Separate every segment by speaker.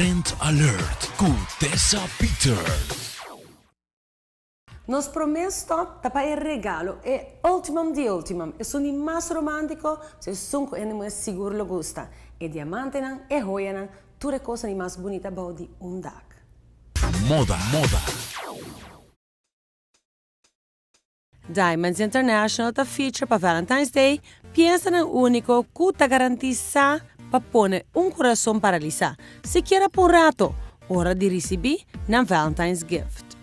Speaker 1: Trend Alert ku Tessa Peters.
Speaker 2: Nos promé stop ta pa e regalo, e ultimum di ultimum, esun di mas romántico, so esun cu hende muhé sigur lo gusta, e diamantenan, e hoyanan, tur e cosnan di mas bunita bou di un dak.
Speaker 1: Moda, moda.
Speaker 2: Diamonds International ta feature pa Valentine's Day piesanan úniko ku ta garantisá pa pone un kurason paralisá, sikiera pa un rato, ora di risibí nan Valentine's gift.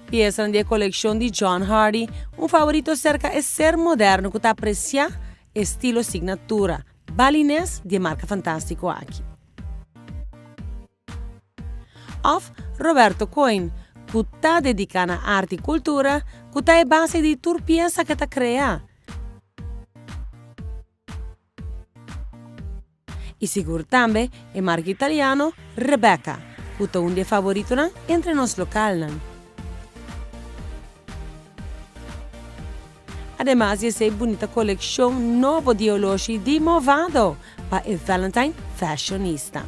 Speaker 2: Piesanan di e kolekshon di John Hardy, un favorito serka e ser moderno ku ta apresiá estilo signatura balines di e marka fantástiko aki. Òf Roberto Coin, ku ta dediká na arte i kultura, ku ta e base di tur piesa ku e ta krea. I sigur tambe e marka italiano Rebecca, ku ta un di e favoritonan entre nos lokalnan. Ademas di esei bunita kolekshon nobo di oloshi di Movado pa e Valentine fashionista.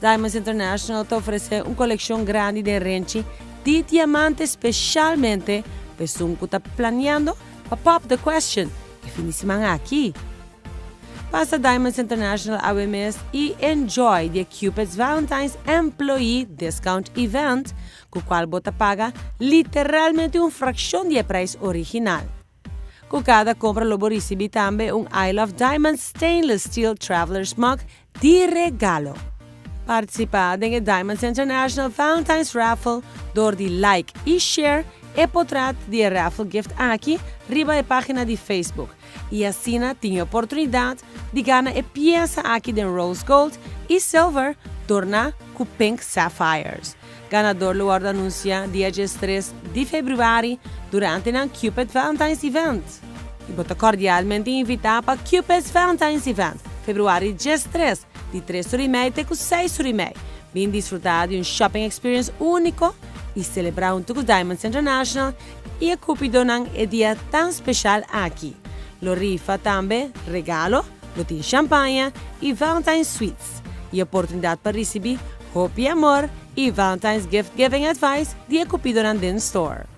Speaker 2: Diamonds International ta ofresé un kolekshon grandi den renchi di diamante speshalmente pa esun ku ta planeando pa pop the question e fin di siman aki. Pasa Diamonds International awe mes i enjoy di e Cupid's Valentine's Employee Discount Event ku kual bo ta paga literalmente un frakshon di e prijs original. Ku kada kompra lo bo risibí tambe un I Love Diamonds Stainless Steel Traveler's Mug di regalo. Partisipá den e Diamonds International Valentine's Raffle dor di like i share e potrat di e raffle gift aki riba e página di Facebook i asina tin e oportunidat di gana e piesa aki den rose gold i silver dorná ku pink sapphires. Ganador lo wòrdu anunsiá dia diestres di febrüari durante nan Cupid Valentine's Event. I bo ta kòrdialmente invitá pa Cupid's Valentine's Event, febrüari diestres, di tres ora i mei te ku seis ora i mei. Bin disfrutá di un shopping experience úniko i selebrá huntu ku Diamonds International i e Cupidonan e dia tan speshal aki. Lo rifa tambe regalo, lo tin shampaña i Valentine's sweets i oportunidat pa risibí hopi amor i Valentine's gift giving advice di e Cupidonan den store.